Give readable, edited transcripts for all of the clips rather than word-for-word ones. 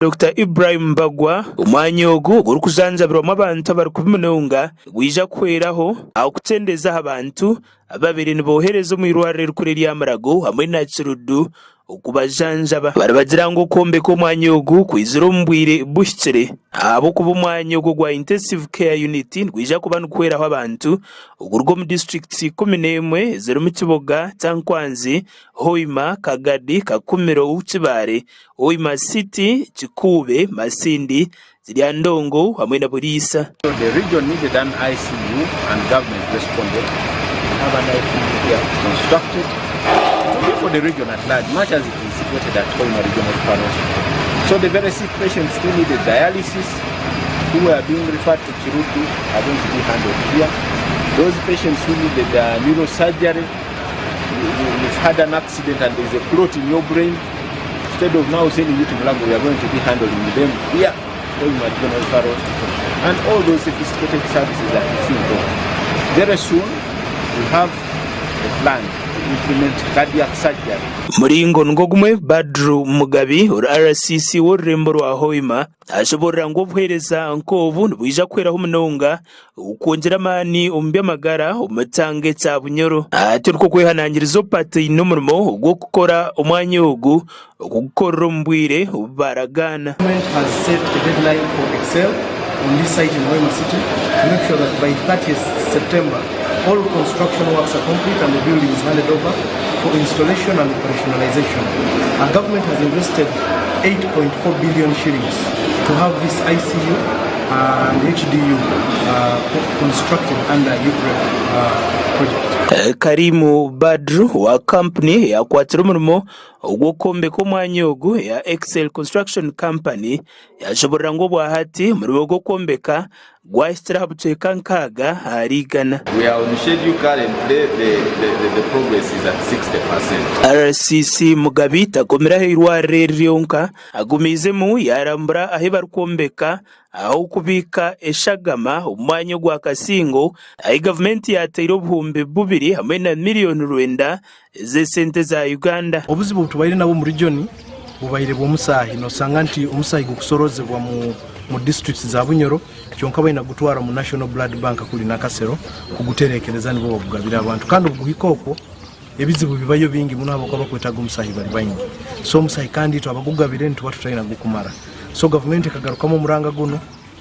Dokita Ibrahim Mbagwa, omwanya ogu ogurikujanjabirwamu abantu abarikubi munonga nigwija kuhweraho aha kukyendeeza aha bantu ababaire nibohereza omu irwariro erikuru erya Mulago hamwe na Kiruddu okubajanjaba. Baribagira ngu okwombeka omwanya ogu kwizire omu bwire buhikire ahabw'okuba omwanya ogu ogwa Intensive Care Unit nigwija kuba niguhweraho abantu okuruga omu disiturikiti 11 ezirimu Kiboga, Kyankwanzi, Hoima, Kagadi, Kakumiro, Kibaare, Hoima City, Kikuube, Masindi, Kiryandongo hamwe na Buliisa. So the region needed an ICU and government responded we have an ICU here constructed to be for the region at large much as it is situated at Hoima Regional Referral Hospital. So the very sick patients who needed dialysis who were being referred to Kiruddu are going to be handled here. Those patients who needed neurosurgery, you've had an accident and there's a clot in your brain, Instead of now sending you to Mulago, we are going to be handling them here, Hoima Regional Referral Hospital, and all those sophisticated services that you think of. Very soon, we have a plan to implement cardiac surgery. Muringo nigwo gumwe, Badru Mugabi ori RCC w'orurembo rwa Hoima ashoboorora ngu obuheereza nk'obu nibwija kuhweraho munonga Okwongyera amaani omu by'amagara omu kyanga ekya Bunyoro. Atyo nikwo kwehanangiriza obupataine omurimo ogw'okukora omwanya ogu okugukorera omu bwire obu baaragaana. Government has set a deadline for Excel on this site in Hoima City to make sure that by 30th September all construction works are complete and the building is handed over for installation and operationalization. Our government has invested 8.4 billion shillings to have this ICU and HDU constructed under UPREP project. Karimu Badru owa kampuni eyaakwatsire omurimo ogw'okwombeka omwanya ogu eya Excel Construction Company yaashoboorora ngu obwahati omurimo gw'okwombeka gwahikire aha bucweka nkaaga ahari igana. We are on schedule currently the, the, the, the progress is at 60%. RCC Mugabi tagomire aha irwariro eri ryonka, Agumiizemu yaarambura ahu barikwombeka ah'okubiika eshagama omu mwanya ogwa Kasingo ahu gavumenti yaateire 2000 hamwe na miriyoni rwenda ez'esente za Uganda. Obuzibu obu tubaire nabwo omu region bubaire bw'omusaahi nosanga nti omusaahi gukusorozebwa mu mu districts za Bunyoro kyonka baine kugutwara omu National Blood Bank kuri Nakasero kuguterekereza nibwo bagugabira abantu kandi obuguhika okwo Ebizibu bibayo bingi muno ahabw'okuba abakwetaaga omusaahi bari baingi. So omusaahi kandi itwe abagugabire nituba tutaine agukumara. So gavumenti ekagarukamu omuranga gunu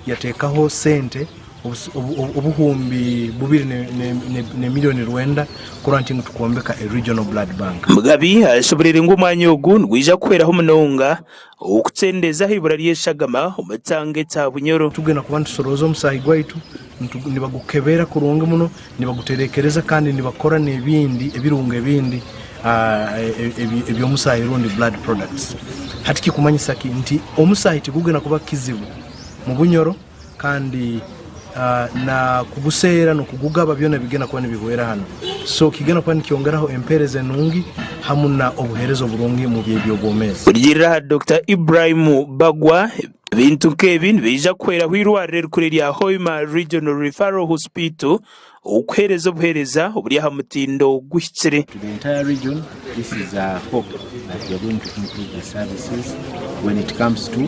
yateekaho sente 2,100,000,000 kurora nti ngu tukwombeka a regional blood bank. Mugabi ashoboreire ngu omwanya ogu nigwija kuhweraho munonga okukyendeeza aha ibura ry'eshagama omu kyanga ekya Bunyoro. Tugenda kuba nitusorooza omusaahi gwaitu, nibagukebera kurungi muno. Nibaguterekereza kandi nibakora n'ebindi ebirungo ebindi eby'omusaahi rundi blood products. Hati kikumanyisa ki? Nti omusaahi tigugenda kuba kizibu mu Bunyoro kandi na kuguseera n'okugugaba byona bigenda kuba nibihwera hanu. So kigenda kuba nikyongeraho empeereza enungi hamu na obuheereza oburungi mu by'eby'obwomeezi. Kurugiirira ahari Dokita Ibrahim Bagwa, Ebintu nk'ebi nibiija kuhweraho eirwariro erikuru erya Hoima Regional Referral Hospital okuheereza obuheereza oburi aha mutindo guhikire. To the entire region, this is a hope that we are going to improve the services when it comes to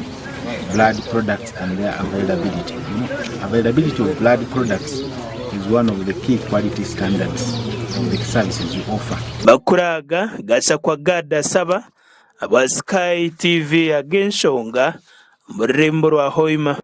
blood products and their availability. You know, availability of blood products is one of the key quality standards of the services you offer. Makuru aga gashakwa Gad Asaba, Aba Sky TV ag'enshonga omu rurembo rwa Hoima.